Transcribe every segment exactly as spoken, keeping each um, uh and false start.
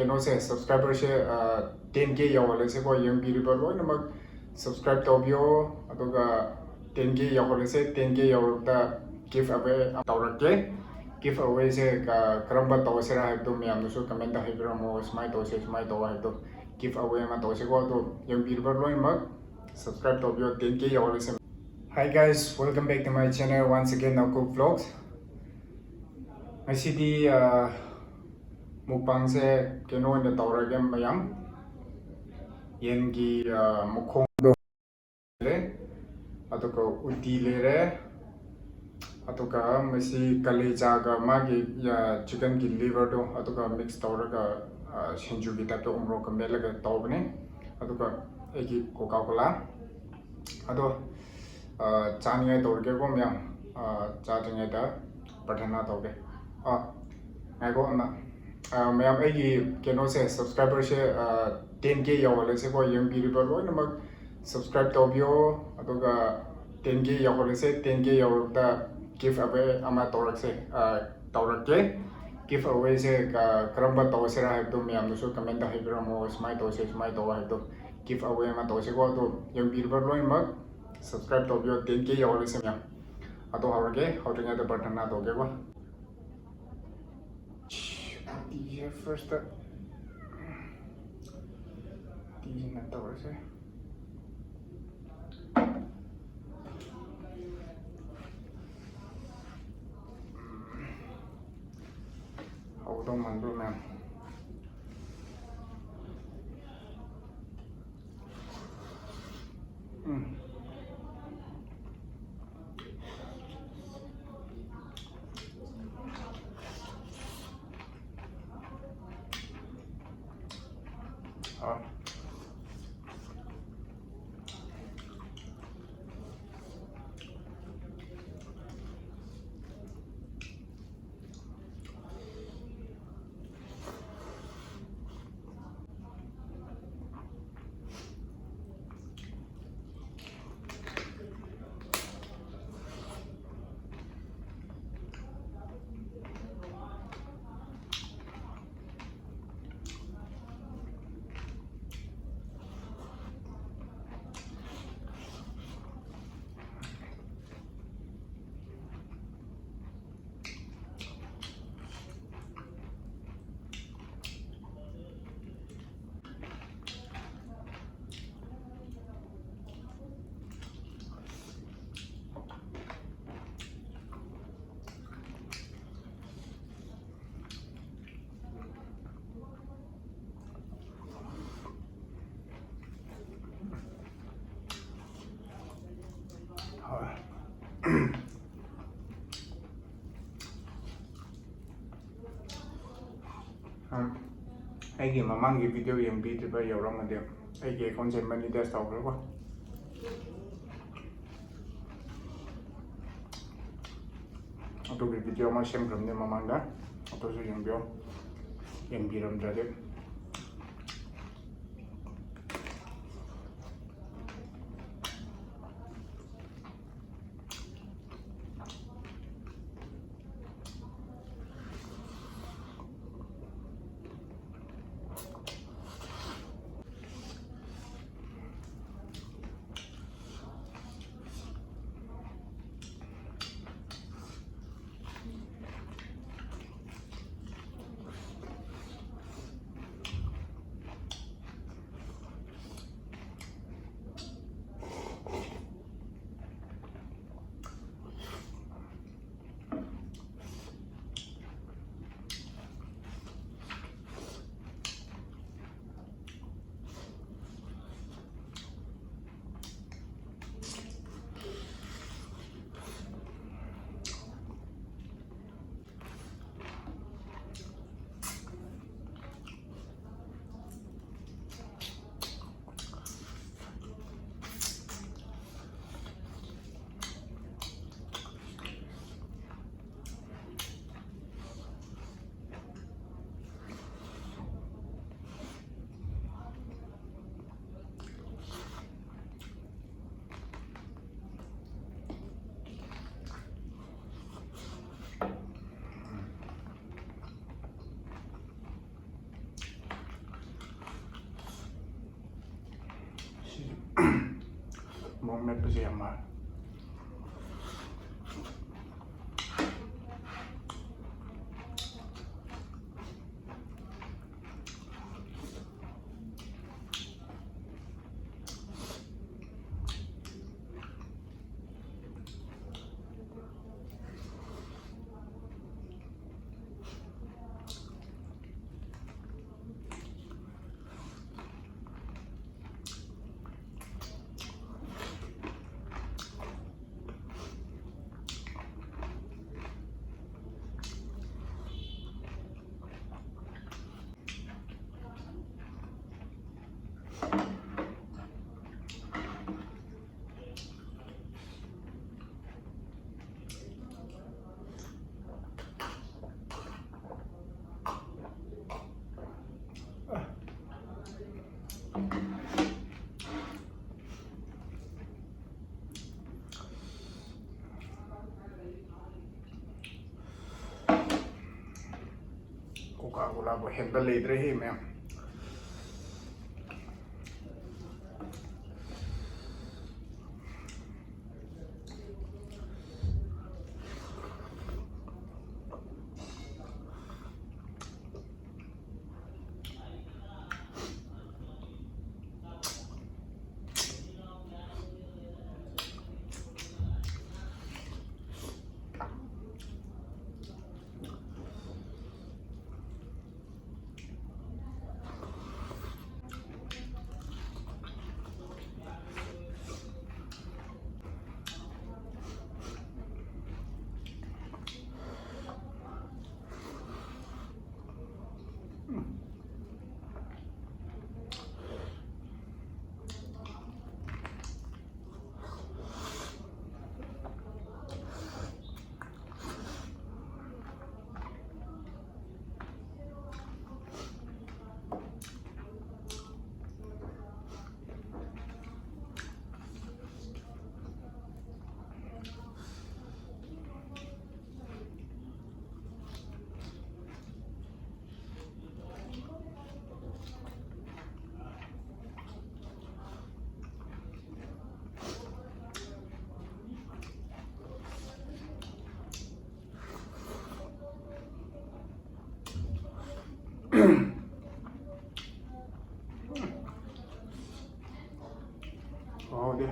ꯀꯩꯅꯣꯁꯦ, subscriberꯁꯦ ten K ꯌꯧꯍꯜꯂꯁꯦꯀꯣ꯫ ꯌꯦꯡꯕꯤꯔꯤꯕ ꯂꯣꯏꯅꯃꯛ subscribe ꯇꯧꯕꯤꯌꯣ꯫ ꯑꯗꯨꯒ ten K ꯌꯧꯍꯜꯂꯁꯦ꯫ Ten K ꯌꯧꯔꯕꯗ giveaway ꯇꯧꯔꯛꯀꯦ꯫ Giveawayꯁꯦ ꯀ- ꯀꯔꯝꯕ ꯇꯧꯁꯤꯔꯥ ꯍꯥꯏꯕꯗꯣ ꯃꯌꯥꯝꯅꯁꯨ commentꯇ ꯍꯥꯏꯕꯤꯔꯝꯃꯣ꯫ ꯁꯨꯃꯥꯏꯅ ꯇꯧꯁꯦ, ꯁꯨꯃꯥꯏꯅ ꯇꯧ ꯍꯥꯏꯕꯗꯣ, giveaway ꯑꯃ ꯇꯧꯁꯦꯀꯣ꯫ ꯑꯗꯣ ꯌꯦꯡꯕꯤꯔꯤꯕ ꯂꯣꯏꯅꯃꯛ subscribe ꯇꯧꯕꯤꯌꯣ꯫ Ten K ꯌꯧꯍꯜꯂꯁꯦ꯫ Hi guys, welcome back to my channel once again, Naokuk Vlogs. ꯉꯁꯤꯗꯤ ꯃꯨꯛꯕꯥꯡꯁꯦ ꯀꯩꯅꯣ ꯑꯣꯏꯅ ꯇꯧꯔꯒꯦ ꯃꯌꯥꯝ꯫ ꯌꯦꯟꯒꯤ ꯃꯈꯣꯡꯗꯣ ꯂꯩꯔꯦ, ꯑꯗꯨꯒ ꯎꯇꯤ ꯂꯩꯔꯦ, ꯑꯗꯨꯒ ꯃꯁꯤ ꯀꯂꯦꯖꯥꯒ ꯃꯥꯒꯤ chickenꯒꯤ liverꯗꯣ ꯑꯗꯨꯒ mix ꯇꯧꯔꯒ ꯁꯤꯡꯖꯨꯒꯤ typeꯇ ꯎꯃꯣꯔꯣꯛꯀ ꯃꯦꯠꯂꯒ ꯇꯧꯕꯅꯦ꯫ ꯑꯗꯨꯒ ꯑꯩꯒꯤ Coca Cola꯫ ꯑꯗꯣ ꯆꯥꯅꯤꯡꯉꯥꯏ ꯇꯧꯔꯒꯦꯀꯣ ꯃꯌꯥꯝ꯫ ꯆꯥꯗ꯭ꯔꯤꯉꯩꯗ ꯄ꯭ꯔꯥꯊꯅꯥ ꯇꯧꯒꯦ꯫ ꯑꯥ, ꯉꯥꯏꯈꯣ ꯑꯃ꯫ ꯃꯌꯥꯝ, ꯑꯩꯒꯤ ꯀꯩꯅꯣꯁꯦ, subscriberꯁꯦ ten K ꯌꯧꯍꯜꯂꯁꯦꯀꯣ꯫ ꯌꯦꯡꯕꯤꯔꯤꯕ ꯂꯣꯏꯅꯃꯛ subscribe ꯇꯧꯕꯤꯌꯣ꯫ ꯑꯗꯨꯒ ten K ꯌꯧꯍꯜꯂꯁꯦ꯫ Ten K ꯌꯧꯔꯕꯗ giveaway ꯑꯃ ꯇꯧꯔꯛꯁꯦ꯫ ꯇꯧꯔꯛꯀꯦ꯫ Giveawayꯁꯦ ꯀꯔꯝꯕ ꯇꯧꯁꯤꯔꯥ ꯍꯥꯏꯕꯗꯣ ꯃꯌꯥꯝꯅꯁꯨ commentꯇ ꯍꯥꯏꯕꯤꯔꯝꯃꯣ꯫ ꯁꯨꯃꯥꯏꯅ ꯇꯧꯁꯦ, ꯁꯨꯃꯥꯏꯅ ꯇꯧ ꯍꯥꯏꯕꯗꯣ, giveaway ꯑꯃ ꯇꯧꯁꯦꯀꯣ꯫ ꯑꯗꯣ ꯌꯦꯡꯕꯤꯔꯤꯕ ꯂꯣꯏꯅꯃꯛ subscribe ꯇꯧꯕꯤꯌꯣ꯫ Ten K ꯌꯧꯍꯜꯂꯁꯦ ꯃꯌꯥꯝ꯫ ꯑꯗꯣ ꯍꯧꯔꯒꯦ꯫ ꯍꯧꯗ꯭ꯔꯤꯉꯩꯗ ꯄ꯭ꯔꯥꯊꯅꯥ ꯇꯧꯒꯦꯀꯣ꯫ ꯎꯇꯤꯁꯦ firstꯇ ꯎꯇꯤꯁꯤꯅ ꯇꯧꯔꯁꯦ꯫ ꯍꯧꯗꯧ ꯃꯥꯟꯕ꯭ꯔꯣ ꯃꯌꯥꯝ? ꯎꯝ꯫ ꯑꯥ꯫ ꯑꯩꯒꯤ ꯃꯃꯥꯡꯒꯤ video ꯌꯦꯡꯕꯤꯗ꯭ꯔꯤꯕ ꯌꯥꯎꯔꯝꯃꯗꯤ, ꯑꯩꯒꯤ account ꯁꯦ monetize ꯇꯧꯈ꯭ꯔꯦꯀꯣ꯫ ꯑꯗꯨꯒꯤ video ꯑꯃ ꯁꯦꯝꯈ꯭ꯔꯕꯅꯦ ꯃꯃꯥꯡꯗ, ꯑꯗꯨꯁꯨ ꯌꯦꯡꯕꯤꯌꯣ, ꯌꯦꯡꯕꯤꯔꯝꯗ꯭ꯔꯗꯤ꯫ ꯁꯤ ꯃꯣꯔꯣꯛ ꯃꯦꯠꯄꯁꯦ ꯌꯥꯝ ꯍꯥꯎꯋꯦ꯫ ꯒꯨꯂꯥꯕ ꯍꯦꯟꯕ ꯂꯩꯗ꯭ꯔꯦꯍꯦ ꯃꯌꯥꯝ꯫ ꯍꯥꯎꯗꯦ꯫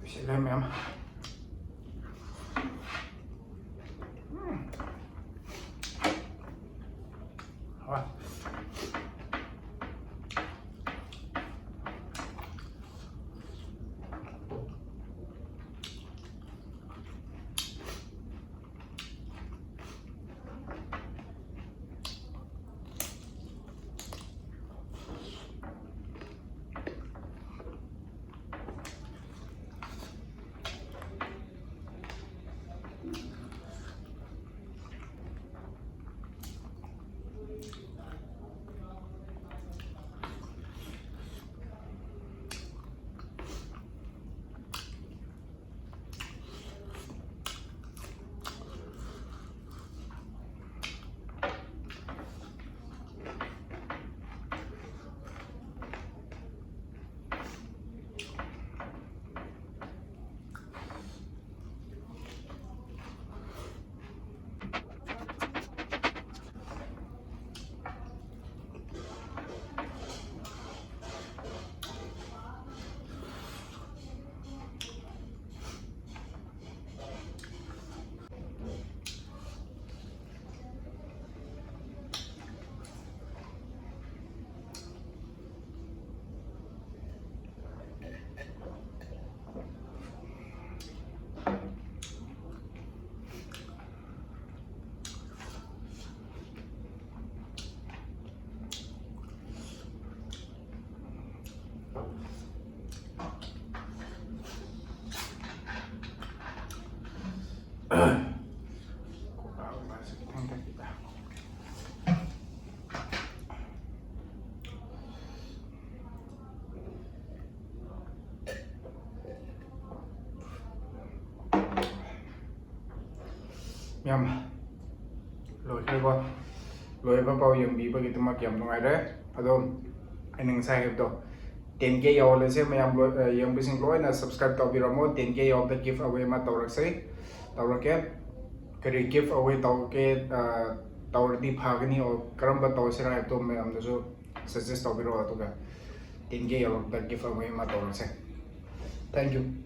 ꯂꯣꯏꯁꯤꯜꯂꯦ ꯃꯌꯥꯝ꯫ ꯃꯌꯥꯝ, ꯂꯣꯏꯈ꯭ꯔꯦꯀꯣ꯫ ꯂꯣꯏꯕ ꯄꯥꯎ ꯌꯦꯡꯕꯤꯕꯒꯤꯗꯃꯛ ꯌꯥꯝ ꯅꯨꯡꯉꯥꯏꯔꯦ꯫ ꯑꯗꯣ ꯑꯩꯅ ꯉꯁꯥꯏ ꯍꯥꯏꯕꯗꯣ, ten K ꯌꯧꯍꯜꯂꯁꯦ ꯃꯌꯥꯝ, ꯂꯣꯏ-, ꯑ, ꯌꯦꯡꯕꯁꯤꯡ ꯂꯣꯏꯅ subscribe ꯇꯧꯕꯤꯔꯝꯃꯣ꯫ Ten K ꯌꯧꯕꯗ give away ꯑꯃ ꯇꯧꯔꯛꯁꯦ, ꯇꯧꯔꯛꯀꯦ꯫ ꯀꯔꯤ give away ꯇꯧꯒꯦ, ꯑ, ꯇꯧꯔꯗꯤ ꯐꯒꯅꯤ, or ꯀꯔꯝꯕ ꯇꯧꯁꯤꯔꯥ ꯍꯥꯏꯕꯗꯣ ꯃꯌꯥꯝꯗꯁꯨ suggest ꯇꯧꯕꯤꯔꯛꯑꯣ, ꯑꯗꯨꯒ ten K ꯌꯧꯔꯛꯄꯗ give away ꯑꯃ ꯇꯧꯔꯁꯦ꯫ Thank you꯫